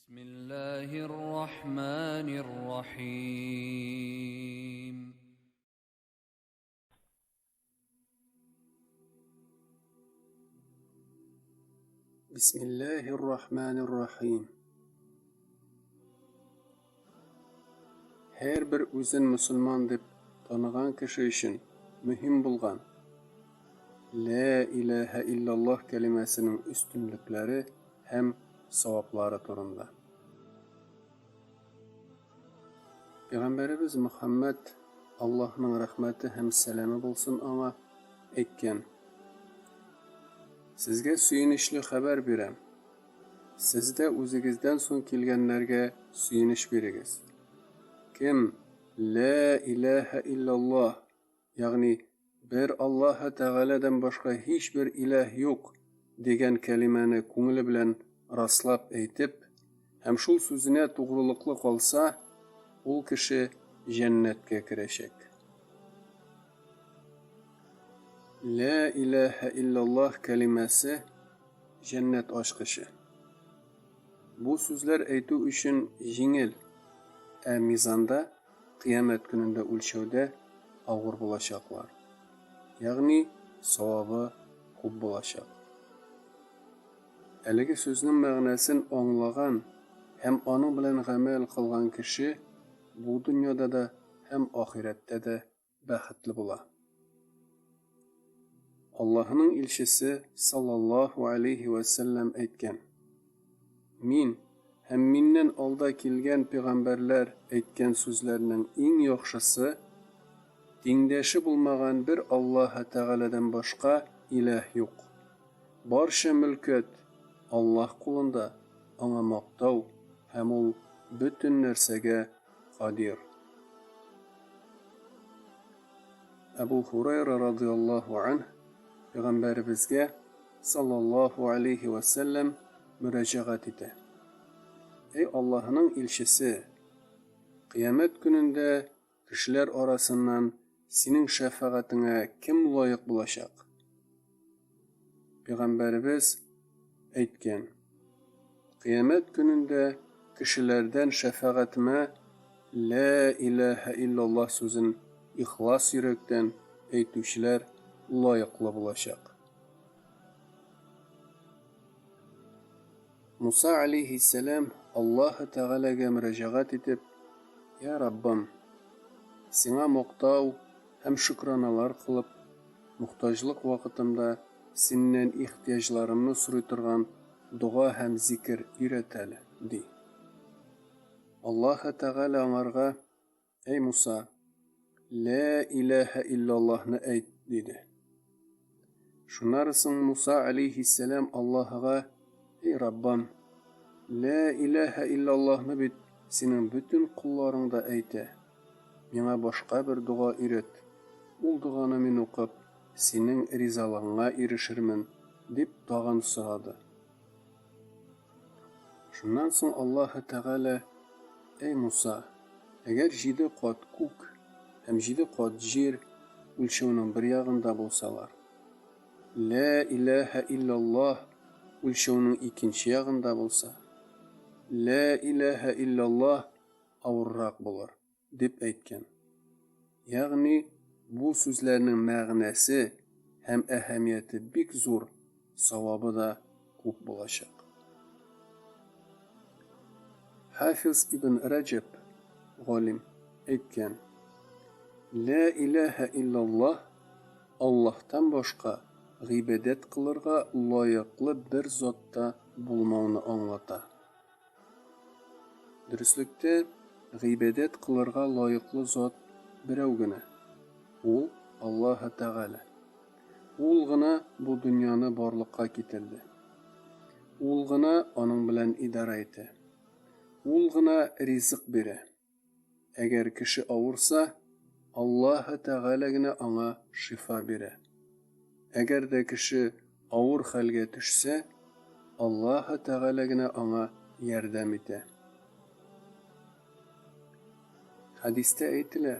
Бисмиллаһир рахманир рахим. Бисмиллаһир рахманир рахим. Һәрбер үзен мөселман дип таныган кеше өчен мөһим булган Лә иләһә илляллаһ кәлимәсенең өстенлекләре һәм саваплары турында. Пәйгамбәребез Мөхәммәд, Аллаһның рәхмәте һәм сәламе булсын аңа, әйткән: Сезгә сөенечле хәбәр бирәм. Сез дә үзегездән соң килгәннәргә сөенеч бирегез. Кем Лә иләһә илляллаһ, ягъни бер Аллаһы Тәгаләдән башка һичбер иләһ юк дигән кәлимәне күңеле белән раслап әйтеп һәм шул сүзенә тугрылыклы калса, ул кеше җәннәткә керәчәк. Лә иләһә илляллаһ кәлимәсе җәннәт ачкычы. Бу сүзләр әйтү өчен җиңел, ә мизанда кыямәт көнендә үлчәүдә авыр булачаклар. Ягъни савабы күп булачак. Әлеге сүзнең мәгънәсен аңлаган һәм аның белән гамәл кылган кеше бу дөньяда да һәм ахирәттә дә бәхетле була. Аллаһының илчесе саллаллаһу алейһи вә сәлләм әйткән: Мин һәм миннән алда килгән пәйгамбәрләр әйткән сүзләрнең иң яхшысы, тиңдәше булмаган бер Аллаһы Тәгаләдән башка иләһ юк. Барча мөлкәт Аллаһ кулында, аңа мактау һәм ул бөтен нәрсәгә кадир. Әбу Һурайра радыяллаһу анһ пәйгамбәребезгә саллаллаһу алейһи вә сәлләм мөрәҗәгать итә. Әй Аллаһының илчесе, кыямәт көнендә кешеләр арасыннан синең шәфәгатеңә кем лаек булачак? Пәйгамбәребез әйткән: Кыямәт көнендә кешеләрдән шәфәгатемә Лә иләһә илляллаһ сүзен ихлас йөрәктән әйтүчеләр лаеклы булачак. Муса алейһиссәлам Аллаһы Тәгаләгә мөрәҗәгать итеп, Я Раббым, сиңа мактау һәм шөкраналар кылып, мохтаҗлык вакытымда синнән ихтыяҗларымны сорый торган дога һәм зикер өйрәт әле, ди. Аллаһы Тәгалә аңарга, Әй Муса, Лә иләһә илляллаһны әйт, диде. Шуннан соң Муса алейһиссәлам Аллаһыга, Әй Раббым, Лә иләһә илляллаһны бит синең бөтен колларың да әйтә. Миңа башка бер дога өйрәт. Ул доганы мин укып, синең ризалыгыңа ирешермен, дип тагын сорады. Шуннан соң Аллаһы Тәгалә, Әй Муса, әгәр җиде кат күк һәм җиде кат җир үлчәүнең бер ягында булсалар, Лә иләһә илляллаһ үлчәүнең икенче ягында булса, Лә иләһә илляллаһ авыррак булыр, дип әйткән. Ягъни бу сүзләрнең мәгънәсе һәм әһәмияте бик зур, савабы да күп булачак. Хафиз ибн Рәҗәб, галим, әйткән: Лә иләһә илляллаһ Аллаһтан башка гыйбадәт кылырга лаеклы бер зат та булмауны аңлата. Дөреслектә, гыйбадәт кылырга лаеклы зат берәү генә, ул Аллаһы Тәгалә. Ул гына бу дөньяны барлыкка китерде. Ул гына аның белән идарә итә. Ул гына ризык бирә. Әгәр кеше авырса, Аллаһы Тәгалә генә аңа шифа бирә. Әгәр дә кеше авыр хәлгә төшсә, Аллаһы Тәгалә генә аңа ярдәм итә. Хәдистә әйтелә,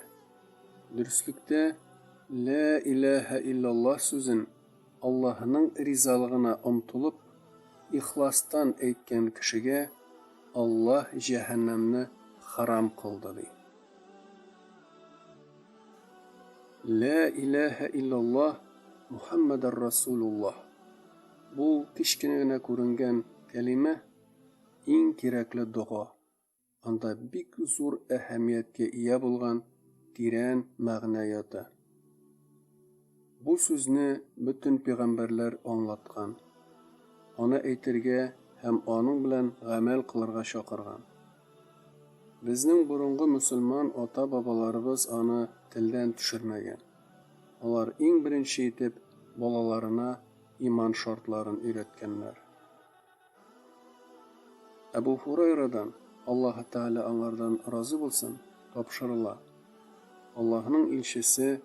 Дөреслектә, Лә иләһә илляллаһ сүзен Аллаһының ризалыгына омтылып, ихластан әйткән кешегә Аллаһ җәһәннәмне харам кылды, ди. Лә иләһә иллаллаһ Мухаммәдәр Расулуллаһ. Бу кечкенә генә күренгән кәлимә иң кирәкле дога. Анда бик зур әһәмияткә ия булган тирән мәгънә ята. Бу сүзне бөтен пигамбәрләр аңлаткан, аны әйтергә һәм аның белән гамәл кылырга чакырган. Безнең борынгы мөселман ата-бабаларыбыз аны телдән төшермәгән. Алар иң беренче итеп балаларына иман шартларын өйрәткәннәр. Әбу Һурайрадан, Аллаһы Тәгалә аңардан разый булсын, тапшырыла, Аллаһының илчесе,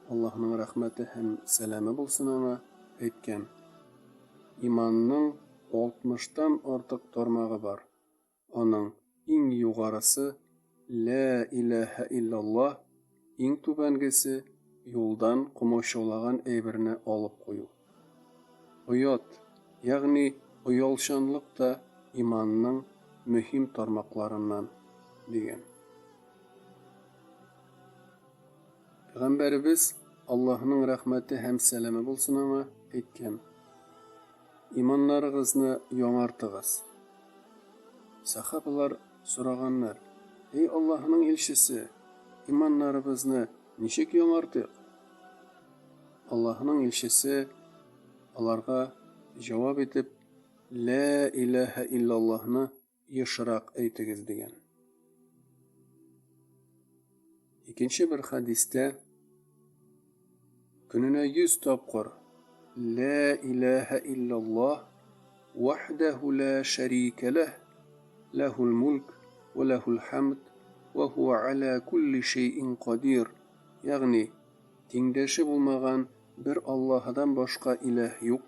Аллаһының рәхмәте һәм сәламе булсын аңа, әйткән, Иманның алтмыштан артык тармагы бар. Аның иң югарысы, Лә иләһә илляллаһ, иң түбәнгесе, юлдан комачаулаган әйберне алып кую. Оят, ягъни оялчанлык та иманның мөһим тармакларыннан, дигән. Пәйгамбәребез, Аллаһның рәхмәте һәм сәламе булсын аңа, әйткән, Иманнарыгызны яңартыгыз. Сахабалар сораганнар, Әй Аллаһының илчесе, иманнарыбызны ничек яңартыйк? Аллаһының илчесе аларга җавап итеп, Лә иләһә иллаллаһны ешрак әйтегез, дигән. Икенче бер хәдистә көненә 100 тапкыр Лә иләһә иллаллаһ вахдәһу лә шәрикә ләһ ләһул мулк вә ләһул хәмд вә һуә аля кулли шәйин кадир, ягъни тиңдәше булмаган бер Аллаһыдан башка иләһ юк,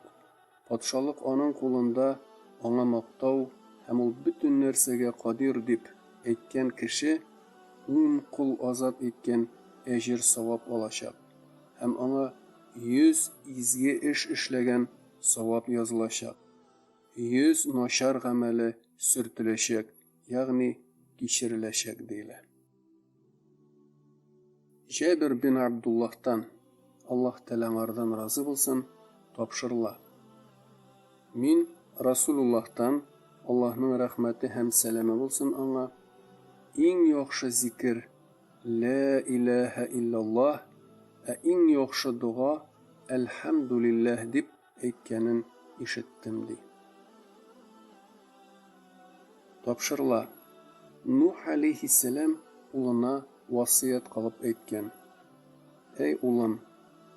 Патшалык аның кулында, аңа мактау һәм ул бөтен нәрсәгә кадир дип әйткән кеше ун кол азат иткән әҗер-савап алачак һәм аңа 100 изге эш эшләгән савап язылачак, 100 начар гамәле сөртеләчәк, ягъни кичереләчәк, диелә. Җәбир бин Абдуллаһтан, Аллаһ Тәгалә аңардан разый булсын, тапшырыла. Мин Расулуллаһтан, Аллаһның рәхмәте һәм сәламе булсын аңа, иң яхшы зикер, Лә иләһә илляллаһ, ә иң яхшы дога, Әлхәмдүлилләһ дип әйткәнен ишеттем, ди. Тапшырыла. Нух алейһиссәлам улына васыять кылып әйткән, Әй улым,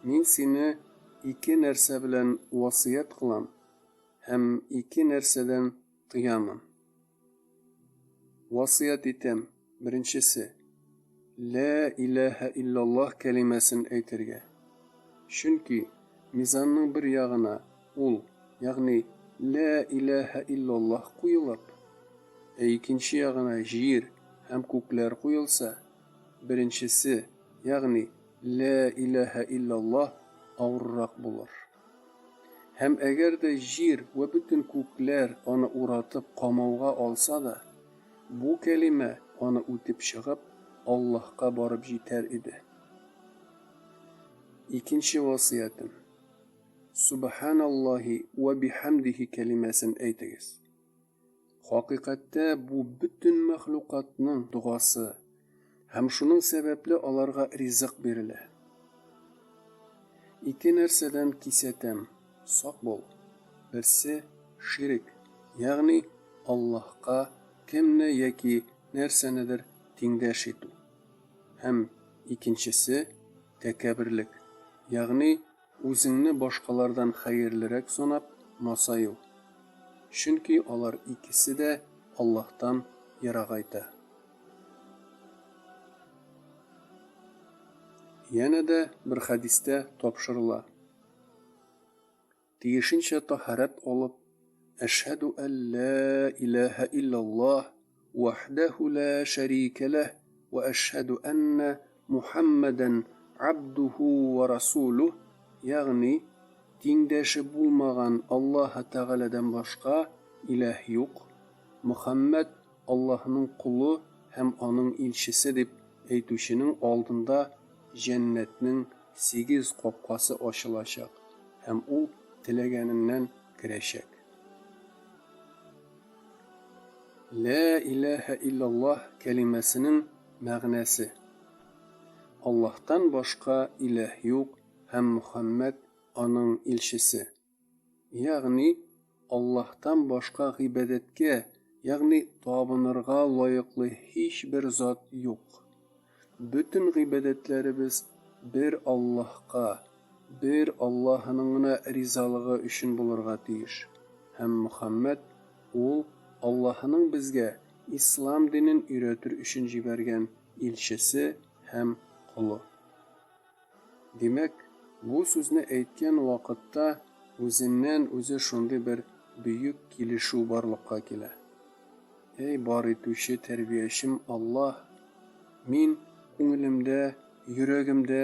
мин сине ике нәрсә белән васыять кылам һәм ике нәрсәдән тыямын. Васыять итәм, беренчесе, Лә иләһә илляллаһ кәлимәсен әйтергә. Чөнки мизанның бер ягына ул, ягъни Лә иләһә илляллаһ куелып, ә икенче ягына җир һәм күкләр куелса, беренчесе, ягъни Лә иләһә илляллаһ авыррак булыр. Һәм әгәр дә җир вә бөтен күкләр аны уратып камауга алса да, бу кәлимә аны үтеп чыгып, Аллаһка барып җитәр иде. Икенче васыятем, Сүбхәналлаһи вә бихәмдихи кәлимәсен әйтегез. Хакыйкатьтә бу бөтен мәхлукатның догасы һәм шуның сәбәпле аларга ризык бирелә. Ике нәрсәдән кисәтәм, сак бул. Берсе, ширек, ягъни Аллаһка кемне яки нәрсәнедер тиңдәш итү. Һәм икенчесе, тәкәбберлек, ягъни Үзеңне башкалардан хәерлерәк санап, масаю. Чөнки алар икесе дә Аллаһтан ерагайта. Янә дә бер хәдистә тапшырыла. Тиешенчә таһәрәт алып, Әшһәдү әл-лә иләһә илляллаһ, вахдәһү лә шәрикә ләһ, вә әшһәдү әннә Мухәммәдән габдүһү вә расулүһ, ягъни, тиңдәше булмаган Аллаһы Тәгаләдән башка иләһ юк, Мөхәммәд. Аллаһының колы һәм аның илчесе дип әйтүченең алдында җәннәтнең сигез капкасы ачылачак һәм ул теләгәненнән керәчәк. Лә иләһә иллаллаһ кәлимәсенең мәгънәсе, Аллаһтан башка иләһ юк һәм Мөхәммәд аның илчесе. Ягъни Аллаһтан башка гыйбадәткә, ягъни табынырга лаеклы һичбер зат юк. Бөтен гыйбадәтләребез бер Аллаһка, бер Аллаһының гына ризалыгы өчен булырга тиеш. Һәм Мөхәммәд ул Аллаһының безгә ислам динен өйрәтер өчен җибәргән илчесе һәм колы. Димәк, бу сүзне әйткән вакытта үзеннән-үзе шундый бер бөек килешү барлыкка килә. Әй бар итүче тәрбиячем Аллаһ, мин күңелемдә, йөрәгемдә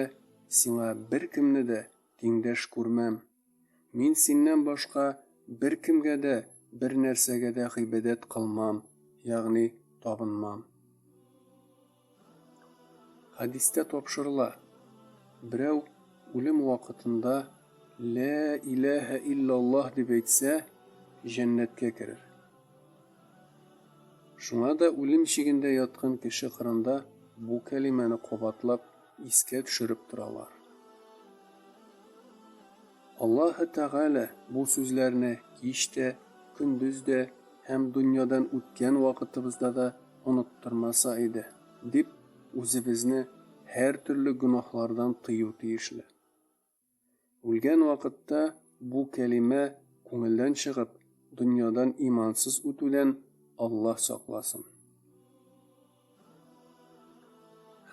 сиңа беркемне дә тиңдәш күрмәм. Мин синнән башка беркемгә дә, бернәрсәгә дә гыйбадәт кылмам, ягъни табынмам. Хәдистә тапшырыла, берәү үлем вакытында Лә иләһә иллаллаһ дип әйтсә, җәннәткә керер. Шуңа да үлем чигендә яткан кеше кырында бу кәлимәне кабатлап искә төшереп торалар. Аллаһы Тәгалә бу сүзләрне кич тә, көндез дә һәм дөньядан үткән вакытыбызда да оныттырмаса иде, дип, үзебезне һәртөрле гөнаһлардан тыю тиешле. Үлгән вакытта бу кәлимә күңелдән чыгып, дөньядан имансыз үтүдән Аллаһ сакласын.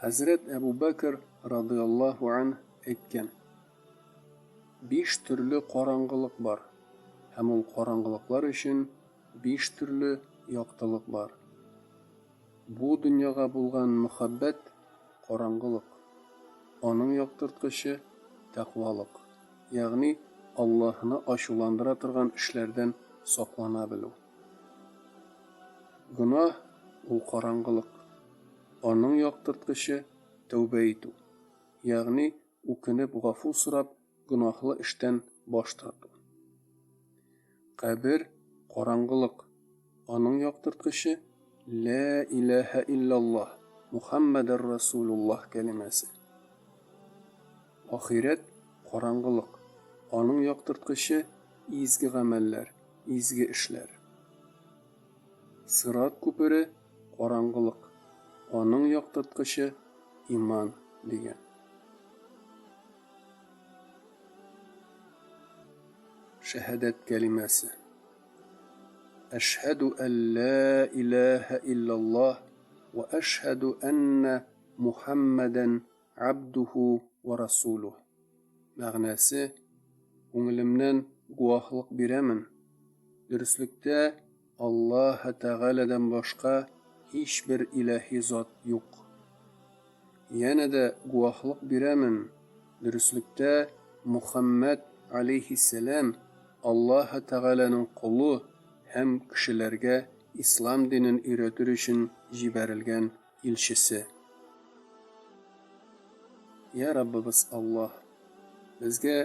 Хәзрәт Әбу Бәкер радыяллаһу анһ әйткән: Биш төрле караңгылык бар, һәм ул караңгылыклар өчен биш төрле яктылык бар. Бу дөньяга булган мөхәббәт караңгылык. Аның яктырткычы тәкъвалык, ягъни Аллаһны ачуландыра торган эшләрдән саклана белү. Гөнаһ ул караңгылык. Аның яктырткычы тәүбә итү, ягъни үкенеп гафу сорап гөнаһлы эштән баш тарту. Кабер караңгылык. Аның яктырткычы Лә иләһә иллаллаһ, Мухаммәдәр Расулуллаһ кәлимәсе. Ахирәт караңгылык. Аның яктырткычы изге гамәлләр, изге эшләр. Сырат күпере караңгылык. Аның яктырткычы иман дигән. Шәһадәт кәлимәсе. Әшһәду әллә иләһә иллаллаһ ва әшһәду әннә Мухаммәдән Абдуху ва расулух. Мәгънәсе, Күңелемнән гуаһлык бирәмен, дөреслектә Аллаһы Тәгаләдән башка һичбер илаһи зат юк. Янә дә гуаһлык бирәмен, дөреслектә Мухәммәд аләйһиссәлам Аллаһы Тәгаләнең колы һәм кешеләргә ислам динен өйрәтер өчен җибәрелгән илчесе. Йә Раббыбыз Аллаһ! Безгә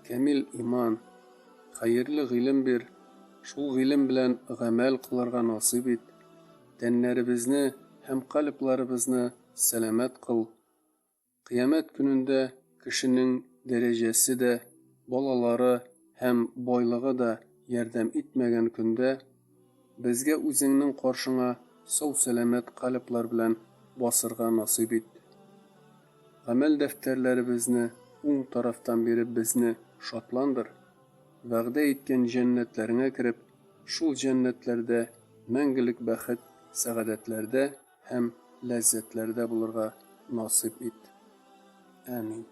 камил иман, хәерле гыйлем бир, шул гыйлем белән гамәл кылырга насыйп ит, тәннәребезне һәм кальбларыбызны сәламәт кыл, Кыямәт көнендә кешенең дәрәҗәсе дә, балалары һәм байлыгы да ярдәм итмәгән көндә, безгә үзеңнең каршыңа сау-сәламәт калеблар белән басырга насыйп ит. Гамәл дәфтәрләребезне уң тарафтан биреп безне шатландыр, вәгъдә иткән җәннәтләреңә кереп, шул җәннәтләрдә мәңгелек бәхет, сәгадәтләрдә һәм ләззәтләрдә булырга насыйп ит. Амин.